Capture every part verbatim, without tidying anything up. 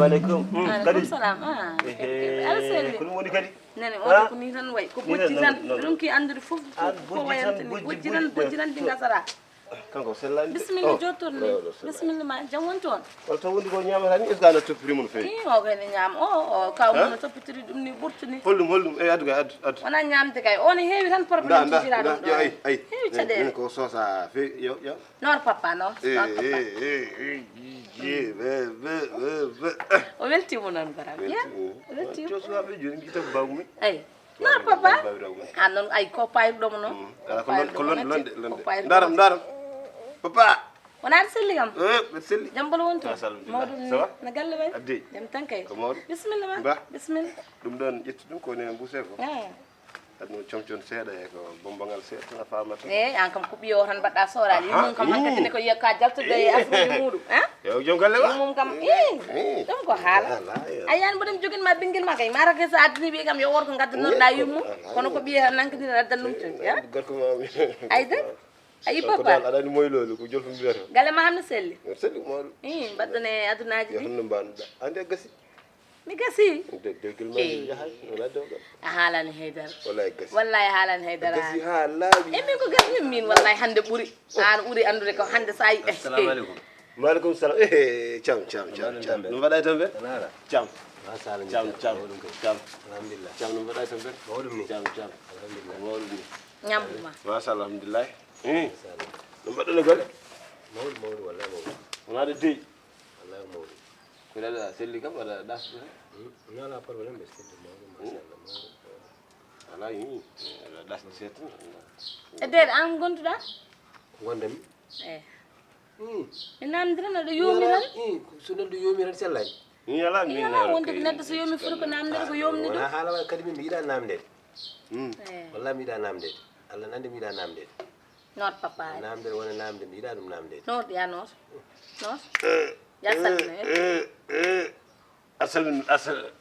Aleykum. Aleykum salam. Ah, aɗa selli. Ko ɗum woni kadi? Nani, o ko ni tan wayi. Ko bojji tan. Ɗum ki anndude fof ko wayante ni. Bojji tan, bojji tan ɗi ngasata. Kanko sellaani de. Bisimilla, jottor ni. Bisimilla ma, jam woni toon? Wala taw wondi ko ñaamata ni, est-ce que ana toppiri mum feewi? Ii, o kay ne ñaama. O, o, kaw mum no toppitiri ɗum ni, ɓurtini. Hollum, hollum. Ey, addu kay, addu, addu. Wona ñaamde kay. O ne heewi tan problème tijira ɗum ɗo. Ay, ay. Heewi caɗeele. Ko sosa feewi, yo, yo. Noor papa, noor. Noor papa. O weltiima noon, Baram. Ya, o weltiima. Josuwaaɓe jooni, njiita ko baagu men. Ay. Noor papa. An noon, ay, ko payruɗo mo noon. Ala ko londe, londe, londe. Ndaram, ndaram. Papa. Wona aɗa selli kam? Eh, mbeɗa selli. Jam bolo wonto? Mawɗum ni. Na galle bay? Addi. Jam tan kay. Ko mawɗum. Bisimilla ma. Bisimilla. Ɗum ɗon ƴettu ɗum ko ne mbuse ko. Aɗa no comcon seeɗa e ko bombangal seeɗa tan a faamata. Eyi, an kam ko ɓiyo o tan mbaɗɗa sooraali. Yumum kam hankadi ne ko yiya ka jaltude e asmini muɗum, hein? Yo jom galle ba? Yumum kam, ii, ɗum ko haala. A yiyani mboɗo mi joginma ɓinngel ma kay, mara ke so addani ɓiye kam yo worko ngaddannoɗa yumum, kono ko ɓiye nankadira addan ɗum coñde, hein? Gorko ma. Ay dan, ayi papa. Aɗa anndi moy loolu, ko jolfo mbiyata. Galle ma hamno selli? Selli ko mawɗo. Ii, mbaɗɗon e adunaji ɗi. Yo honno mbaɗɗa? Ande gasi. Mi gasi. Dewgel ma yahay, wala dewgal. A haalani haydara. Wallahi gasi. Wallahi a haalani haydara. Gasi ha laaɓi. E min ko gasmi min, wallahi hannde ɓuri. An ɓuri anndude ko hannde sa yi. Assalamu aleykum. Maaleykum salam. Eh, cam, cam, cam, cam. No mbaɗa e tampere? Cam. Cam, cam, cam. Alhamdulillah. Cam, no mbaɗa e tampere? Mawɗum ni. Cam, cam. Alhamdulillah. Mawɗum ni. Ñamdu ma. Machallah, alhamdulillah. Eh. No mbaɗɗon e golle? Mawɗum, mawɗum, wallahi mawɗum. Wona de dey. Wallahi mawɗum. Ko dada selli kam wala das. Hmm? Non, la problème de selli mawɗo, machallah, mawɗo. Ala yi. Das seetan. E der an gonduɗa? Gondami. Eh. Hmm. Mi namdirana ɗo yoomi tan. Hmm, so neɗɗo yoomi tan sellani. Ni ala mi. Ala wonde ko neɗɗo so yoomi foti ko namdere ko yomni ɗum. Wona haala wa kadi min mi yiɗa namdede. Hmm. Eh. Wallahi mi yiɗa namdede. Allah nande mi yiɗa namdede. Noot papa. Namdere wona namde mi yiɗa ɗum namdede. Noot ya noot. Noot. Ya salmina. A salmin, a sal-,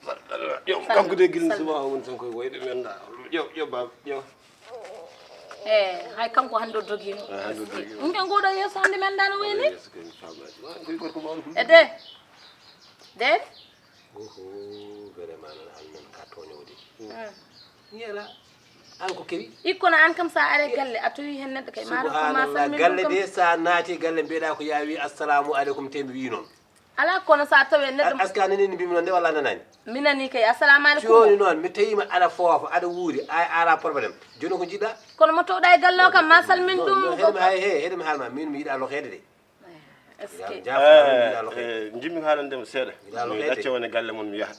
yo, kanko de gilni suba o woni tan koye wayde men da. Yo, yo, baba, yo. Eh, hay kanko hannde o dogino. Ah, hannde o dogino. Ɗum ke ngoɗo yeeso hannde men da no wayni? Yeeso kay mi faamaji. Wa, koye gorko mawɗo fulɓe. E de. De. Oho, vraiment noon an noon ka tooñoowo de. Mm. Yera, an ko kewi? Ikkono an kam sa are galle, a towi hen neɗɗo kay, maaro ko ma salmin ɗum kam. Subhanallah, galle de, sa naati galle, mbiyeɗa ko ya wi assalamu aleykum, te mi wi noon. Ala kono sa tawi neɗɗo. A-, aska nani ni mbimi noon de, walla nanani? Mi nani kay, assalamu aleykum. Jooni noon, mi tawima aɗa foofa, aɗa wuuri, a, a ala problème. Jooni ko jiɗɗa? Kono mo towɗa e galle o kam, ma salmin ɗum. Non, non, heɗum hay, he, heɗum haalma, min mi yiɗa lokeede de. Est-ce que? Jaafoɗa ɗum, yiɗa lokeede. Eh, jimmi haalande mo seeɗa. Yiɗa lokeede. Mi acca wone galle mon, mi yaha.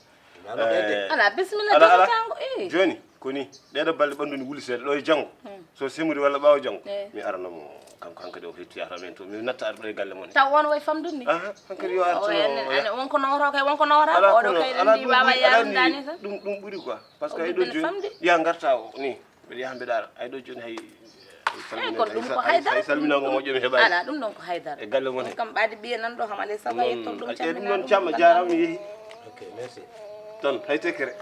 Yiɗa lokeede. Eh, ala, bisimilla, ala, ala. Jogo tango, eh. Jooni, ko ni, ɗeɗo balɗe ɓanndu ni wuli seeɗa, ɗo e janngo. Hmm. So semori walla ɓaawo janngo, eh, mi arana mo, kanko hankadi o hetti yahata men to. Mi natta ar ɗo e galle mon. Taw on way famɗude ni? Aha, hankadi yo ar. O to, en, o ya-, en, wonko nowata kay, wonko nowata. Ala, oɗo kono, kay, ala, ɗum ɓuri, ala, ni, ɗum, ɗum ɓuri quoi. Parce que o ay ɗo ɓiɓɓe ne jooni famɗi. Ya ngarta o, ni. Mbeɗa yaha mbeɗa ara. Ay ɗo jooni hay, hay salmina-, kono ɗum ko hay, haydara. Hay salminaango moƴƴo mi heɓaani. Ala, ɗum ɗon ko haydara. E galle mon he. Ɗum kam ɓaade ɓiye nan ɗo kam alay sago yetton ɗum, ɗum noon, calminaango. Caam a jaaraama, mi yehi. Ok, merci. Tan, hay tekkere.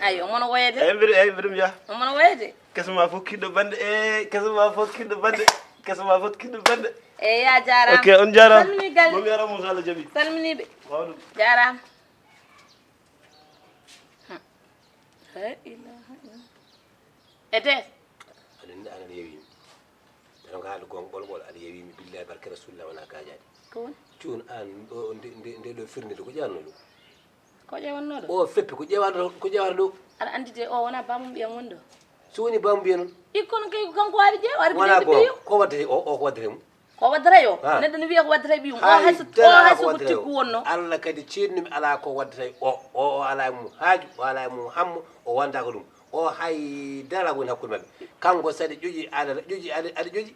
Ay, omono woyede. Ay, mbeɗa, ay, mbeɗa mi yaha. Omono woyede. Kesa ma fof kiɗɗo bande, e kesa ma fof kiɗɗo bande. Kesa ma fof kiɗɗo bande. E ya jaaraama. Ok, on jaaraama. Salmini galle. Momi ara mo so Allah jaɓi. Salminiɓe. Mawɗum. Jaaraama. La ilaha illallah. Ete. Aɗa anndi an aɗa yewi mi. Tan ko haalde goonga ɓolo ɓolo, aɗa yewi mi, billahi barke rasulillah wona kaajaade. Ko woni? Jooni an ɗo, nde, nde, nde ɗo firnde ɗo, ko ƴeewatno ɗo? Ko ƴeewatno ɗo? O feppi, ko ƴeewata ɗo, ko ƴeewata ɗo? Aɗa anndi de o wona bamum ɓiyam woni ɗo. So woni bamum ɓiyam noon? Ikkono kay ko kanko waɗi ƴeew, waɗi ko wona ɓiyum. Ko waddata o, o ko waddata mum? Ko waddata o? Ah. Neɗɗo ne wiya ko waddata e ɓiyum. O hay so, o hay so ko tiggu wonno. Allah kadi ceednumi alaa ko waddata o. O, o alaa e mum haaju, o alaa e mum hammo, o wondaaka ɗum. O hay dara woni hakkunde maɓɓe. Kanko saɗa ƴoƴi, aɗa ƴoƴi, aɗa, aɗa ƴoƴi.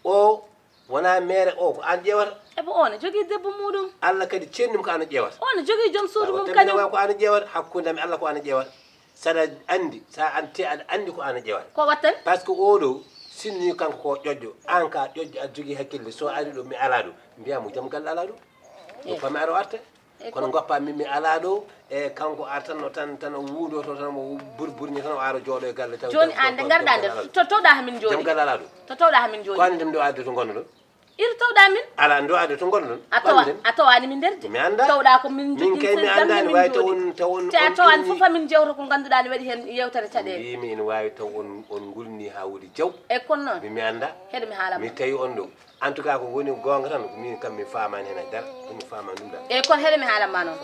O wona meere o, ko an ƴeewata. Ebo o ne jogii debbo muɗum. Allah kadi ceednumi ko an ƴeewata. O ne jogii joom suudu mum kañum. Ko an ƴeewata, hakkunde am e Allah ko an ƴeewata. Saɗa anndi, sa an te aɗa anndi ko an a ƴeewata. Ko wattani? Parce que oɗo sinni kanko ko ƴoƴƴo, an ka ƴoƴƴo aɗa jogii hakkille, so ari ɗo mi ala ɗo, mbiya mo jom galle ala ɗo. Ɗum ko mi ara o arta. Kono goppa min mi ala ɗo, e kanko artanno tan, tan o wuundo to tan mo bur-, burñi tan o ara jooɗo e galle tan. Jooni an nde ngarɗa nde, to tawɗa hamin jooni. Jom galle ala ɗo. To tawɗa hamin jooni. Ko an dem ɗo adde to ngonno ɗo? Iri tawɗa min? Ala ndo ade to gonɗon. A tawa, a tawani min nder de. Mi anda. Tawɗa ko min. Min kay mi andani, wawi taw on, taw on. Te a tawani fof amin jewta ko ganduɗa ne waɗi hen yewtere caɗeele. Mbimi ene wawi taw on, on gulni ha woni jaw. E kono noon. Mi, mi anda. Heɗo mi haala. Mi tawi on ɗo. En tout cas ko woni gonga tan, ko min kam mi famani hen haydara. Ko mi famani ɗum ɗa. E kono heɗo mi haala ma noon.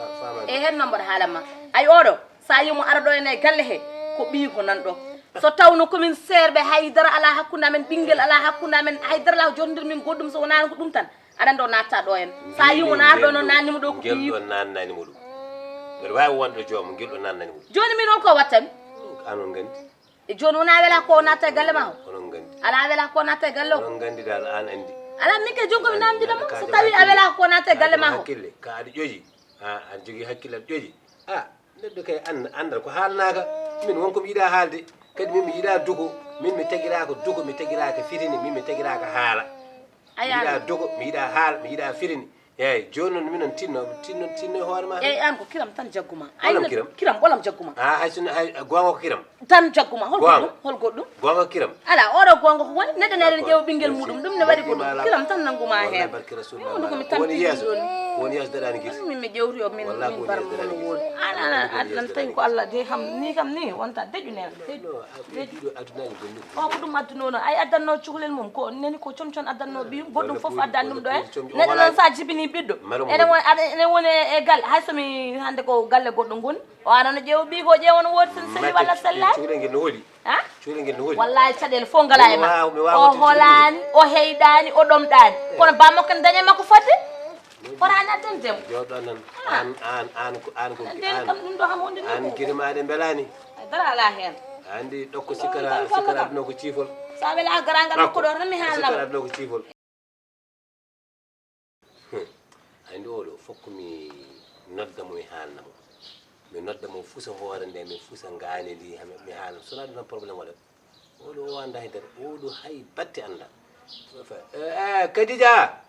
E hen noon mboɗo haala ma. Ay oɗo. Sa yimo ara ɗo ene galle he, ko ɓiyi ko nan ɗo. So tawno komin seerɓe, haydara ala hakkunde amen, ɓinngel ala hakkunde amen, haydara ala ko jotondir min goɗɗum, so wonano ko ɗum tan aɗa ɗo natta ɗo en. Sa yimo na ar ɗo noon nannimo ɗo ko ɓiyi. Ngel ɗo nannanimo ɗum. Mbeɗa wawi wonde joom ngel ɗo nannanimo ɗum. Joni min on ko wattami? Anon gandi. E joni wona wela ko natta e galle ma o? Onon gandi. Ala wela ko natta e galle o? Onon gandi dal an andi. Ala min ke jonko mi namdi ɗum so tawi a wela ko natta e galle ma o? Hakkille ka aɗa ƴoƴi. A aɗa jogui hakkille aɗa ƴoƴi. A. Neɗɗo kay an-, andal ko haalnaaka. Min wonko mi yiɗa haalde. Kadi min mi yiɗa duko. Min mi tagiraaka duko, mi tagiraaka fitini, min mi tagiraaka haala. Mi yiɗa duko, mi yiɗa haala, mi yiɗa fitini. Eyyi, joni noon minon tinno, tinno, tinno e hoore ma. Eyyi, an ko kiram tan jagguma. Ay, ɓolam kiram? Kiram, ɓolam jagguma. A, hay sinno, hay, gonga ko kiram. Tan jagguma, hol goɗɗum? Hol goɗɗum? Gonga kiram. Ala, oɗo gonga ko woni? Neɗɗo ne eɗen ƴeewa ɓinguel muɗum, ɗum ne waɗi ko ɗum. Kiram tan nanguma heen. Wallahi barke Rasulullah. Ɗum ko mi tampi ɗum ɗon. Ko woni yeeso daɗani gite. Min mi jewti o, min, min barmo no woni. Ala, ala, ala, tawi ko Allah de kam, ni kam ni, wonta deƴu nena. Deƴu. Deƴu. O ko ɗum adduno no. Ay addanno cukalel mum, ko neni ko comcon addanno ɓiyum, goɗɗum fof addani ɗum ɗo en. Neɗɗo noon sa jibini ɓiɗɗo. Ene woni, ene woni e galle, hay so mi hande ko galle goɗɗo ngoni. O arano ƴeewa ɓiy ko ƴeewa no woodi sen selli walla sellaani. Cukalel ngel no hooli. Ha? Cukalel ngel no hooli. Wallahi caɗeele fof ngala e ma. O holaani, o heyɗaani, o ɗomɗaani. Kono bammakko ne daña makko fodde. Fotaani addandemo. Jooɗo nan. An, an, an ko, an ko, an. Kam ɗum ɗo kam wonde ni an ko. Giri ma ɗe mbelani. Ay dara ala heen. Andi ɗokko sikkata, sikkata aduna ko ciifol. Sa wela garanga ɗokko ɗo tan mi haalnama. Sikkata aduna ko ciifol. Hmm. Ay, nde oɗo fof ko mi nodda mo, mi haalna mo. Mi nodda mo fusa hoore nde, mi fusa ngaani ndi, ha mi, mi haalna. So wonaa ɗum tan problème waɗat. Oɗo o anndaa hay dara. Oɗo hay batte anndaa. Eh, eh, Kadija!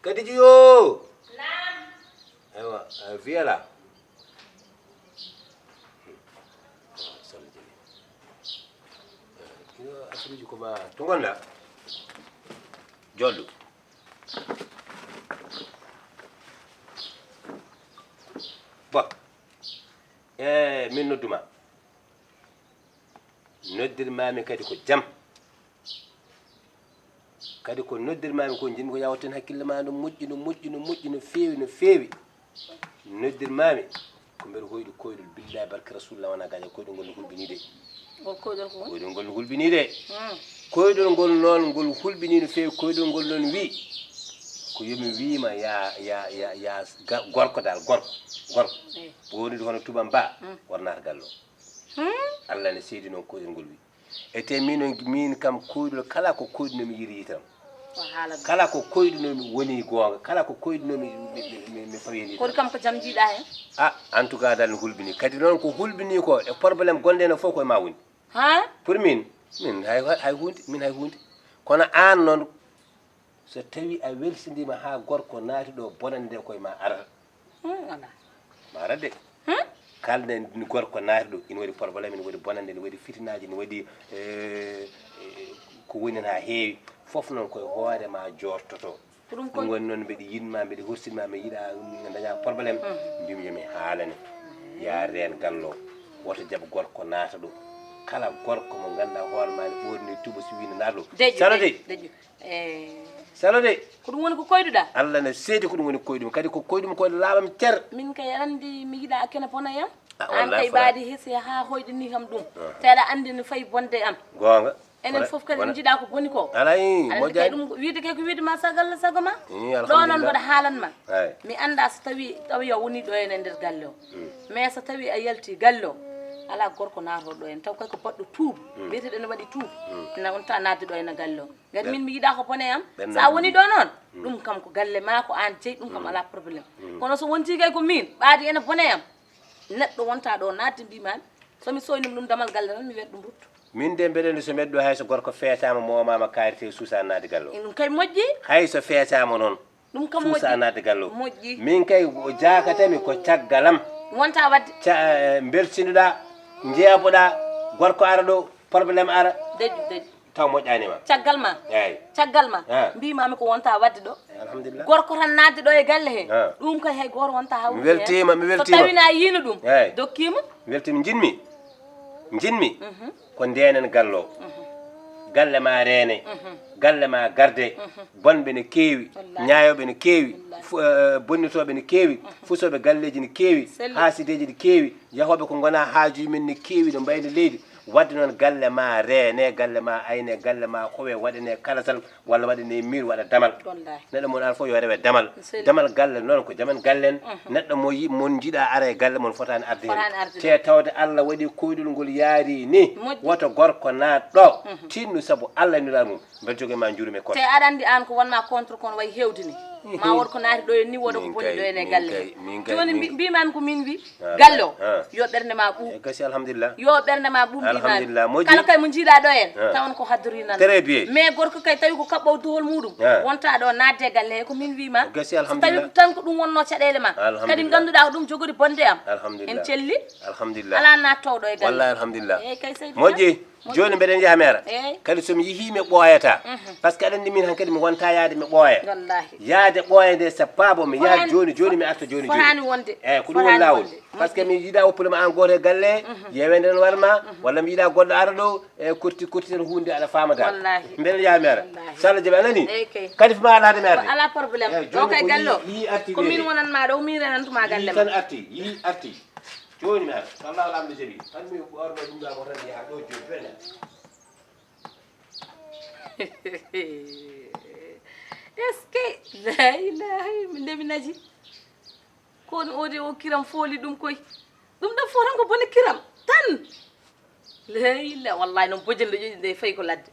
Kadija yo! Naam. Aywa, eh, Viela. Ah, Sall Jeli. Eh, yo, affaire uji ko ma, to ngonɗa? Jolɗo. Bon. Eh, min nodduma. Noddirmami kadi ko jam. Kadi ko noddirmami ko, jinmi ko yawten hakkille ma no moƴƴi, no moƴƴi, no moƴƴi, no feewi, no feewi. Noddirmami ko mbeɗa hoyɗi koyɗol, billahi barke rasulullah wona gaña koyɗol ngol no hulɓini de. Ngol koyɗol ko? Koyɗol ngol no hulɓini de. Hmm. Koyɗol ngol noon ngol hulɓini no feewi, koyɗol ngol noon wi ko yomi wima ya, ya, ya, ya ga-, gorko dal, gorko, gorko. Eh. Woni hono Tuba Mba, hmm, wonata gallo. Hmm? Allah ne seedi noon koyɗol ngol wi. E te min, min kam koyɗol kala ko koyɗunomi yiri yitam. Ko haala ɗum. Kala ko koyɗunomi woni goonga. Kala ko koyɗunomi mi, mi, mi, mi fawi hen yitam. Koɗi kam ko jam jiiɗa hen? Ah, en tout cas dal no hulɓini. Kadi noon ko hulɓini ko e problème gonɗe no fof koye ma woni. Ha? Pour min, min hay, hay hunde, min hay hunde. Kono aan noon so tawi a welsindiima haa gorko naati ɗo, bonannde nde koye ma arata. Hmm, ala. Ma arat de. Hmm? Kalden gorko naati ɗo, ina waɗi problème, ina waɗi bonannde, ina waɗi fitinaaji, ina waɗi, eh, eh, ko woni hen haa heewi. Fof noon koye hoore ma joortoto. Ko ɗum ko ɗum woni noon mbeɗa yiɗma, mbeɗa horsinma, mi yiɗa, mi daña problème. Hmm. Mbimi yo mi haalane. Ya reen gallo. Woto jaɓ gorko naata ɗo. Kala gorko mo ngannduɗaa hoore ma ne ɓorni tuba si wino naata ɗo. Deƴƴu, salo de. Deƴƴu, deƴƴu. Eh. Salo de. Ko ɗum woni ko koyɗuɗa? Allah ne seedi ko ɗum woni ko koyɗum. Kadi ko koyɗum ko laaɓam cer. Min kay aɗa anndi mi yiɗa kene bona yam. Ah, an wallahi kay fala. Baadi hesi haa hoyɗini kam ɗum. Ah. Te aɗa anndi no fayi bonde am. Goonga. Enen fof kadi en njiɗa ko boni ko. Alay, aɗa anndi kay moƴƴani. Ɗum wiide kay ko wiide ma sagal sago ma. Ii, ɗo noon alhamdulillah. Mboɗo haalan ma. Ay. Mi annda so tawi, tawi a woni ɗo ene nder galle o. Mm. Mais so tawi a yalti galle o, ala gorko naatoɗo ɗo en. Taw kay ko baɗɗo tuubu. Mm. Wiyeteɗo ene waɗi tuubu. Mm. Ina wonta naatde ɗo ene galle o. Ngati min mi yiɗa ko bone am. Ɓen sa woni ɗo noon, mm, ɗum kam ko galle ma, ko an jeyi, ɗum kam, mm, ala problème. Mm. Kono so wonti kay ko min, ɓaadi ene bone am. Neɗɗo wonta ɗo naatde mbimami, so mi soynima ɗum damal galle tan, mi wiyat ɗum rutto. Min de mbeɗa anndi so mbeɗa ɗo hay so gorko feetaama, moomama kayit te suusa naatde galle o. Ɗum kay moƴƴi. Hay so feetaama noon. Ɗum kam moƴƴi. Suusa naatde galle o. Moƴƴi. Min kay o jakatami ko caggal am. Wonta waɗde. Ca-, eh, mbeltinoɗa, jeeboɗa, gorko ara ɗo, problème ara. Deƴƴu, deƴƴu. Taw moƴƴaani ma. Caggal ma. Eeyi. Caggal ma. Ah. Mbiimaami ko wonta waɗde ɗo. Alhamdulillah. Gorko tan naatde ɗo e galle he. Ah. Ɗum kay hay gooto wonta hawrude Mi weltiima, mi So weltiima. Tawii na yiino ɗum. Eeyi. Dokkiima. Mi weltiima, njinmi. Njinmi. Ko ndenen gallo. Galle ma reene. Galle ma garde. Bonɓe ne keewi. Wallaahi. Ñaayooɓe ne keewi. Wallaahi. Fu- eh, bonnitooɓe ne keewi. Fusooɓe galleeji ne keewi. Selli. Haasideeji ne keewi. Yahooɓe ko ngonaa haaju men ne keewi no mbayni leydi. Wadde noon galle ma reene, galle ma ayne, galle ma howe, waɗane kalasal walla waɗane miir, waɗa damal. Wallaahi. Neɗɗo mon ar fof yo rewe damal. Selli. Damal galle noon ko damal gallen. Neɗɗo mo yi- mon jiɗa ara e galle mon fotaani arde Fotaani heen. arde. Te tawde Allah waɗi koyɗol ngol yaari ni. Moƴƴi. Woto gorko naat ɗo. Tinnu sabu Allah nula mum. Mbeɗa jogii ma njuuru mi koto. Te aɗa anndi aan ko wonma contre kon way heewde ni. Ma wood ko naati ɗo en ni wooda ko Min boni kay, ɗo en e min galle. kay, min kay, Jooni min mbi- mbiimaami ko min wi. Ah, Galle o. ah. Yo ɓernde ma ɓuuɓ. E gasi alhamdulillah. Yo ɓernde ma ɓuuɓ mbiimaami. Alhamdulillah, moƴƴi. Kala kay mo jiiɗa ɗo en. Ah. Tawan ko haddori nan. Très bien. Mais gorko kay tawi ko kaɓɓo duhol muɗum. Ah. Wonta ɗo naatde e galle he ko min wiima. Gasi So alhamdulillah. tawi tan ko ɗum wonno caɗeele ma. Alhamdulillah. Kadi ngannduɗaa ko ɗum jogori bonde am. Alhamdulillah. En celli. Alhamdulillah. Ala naattowo ɗo e galle. Wallahi alhamdulillah. Eeyi kay seydi Moƴƴi. Moƴƴi. Jooni mbeɗen yaha meera. Eeyi. Kadi so mi yehii mi ɓooyata. Par ce que aɗa anndi min hankadi mi wonta yahde mi ɓooya. Wallahi. Yahde ɓooyande c'est pas bon, mi yaha Fotaani- jooni jooni mi arta jooni jooni. Fotaani wonde. Eeyi ko ɗum Fotaani woni laawol. Wonde. Par ce que mi yiɗa woppude ma aan gooto e galle, yewende no warma, walla mi yiɗa goɗɗo ara ɗo e kurti kurti tan huunde aɗa faamada. Wallahi. Mbeɗen yaha meera. Wallahi. So Allah jaɓi anani. Eeyi kay. Kadi fo ma alade meerde. Ala problème. Eeyi, Ɗo jooni kay ko galle o. Yii arti Ko min weede. Wonanma ɗo, min renantu ma galle Yii ma. Tan arti, yii arti. Jooni mi ara. So Allah lamɗo jaɓi. Tan mi ɓorno ɗum ɗa ko tan yaha ɗo jooni jooni. Est-ce que la ilaha illa nde mi naji. Ko on ode o kiram fooli ɗum koy. Ɗum ɗon fotan ko bone kiram tan. La illa wallahi noon bojel ɗo ƴoƴi nde fayi ko ladde.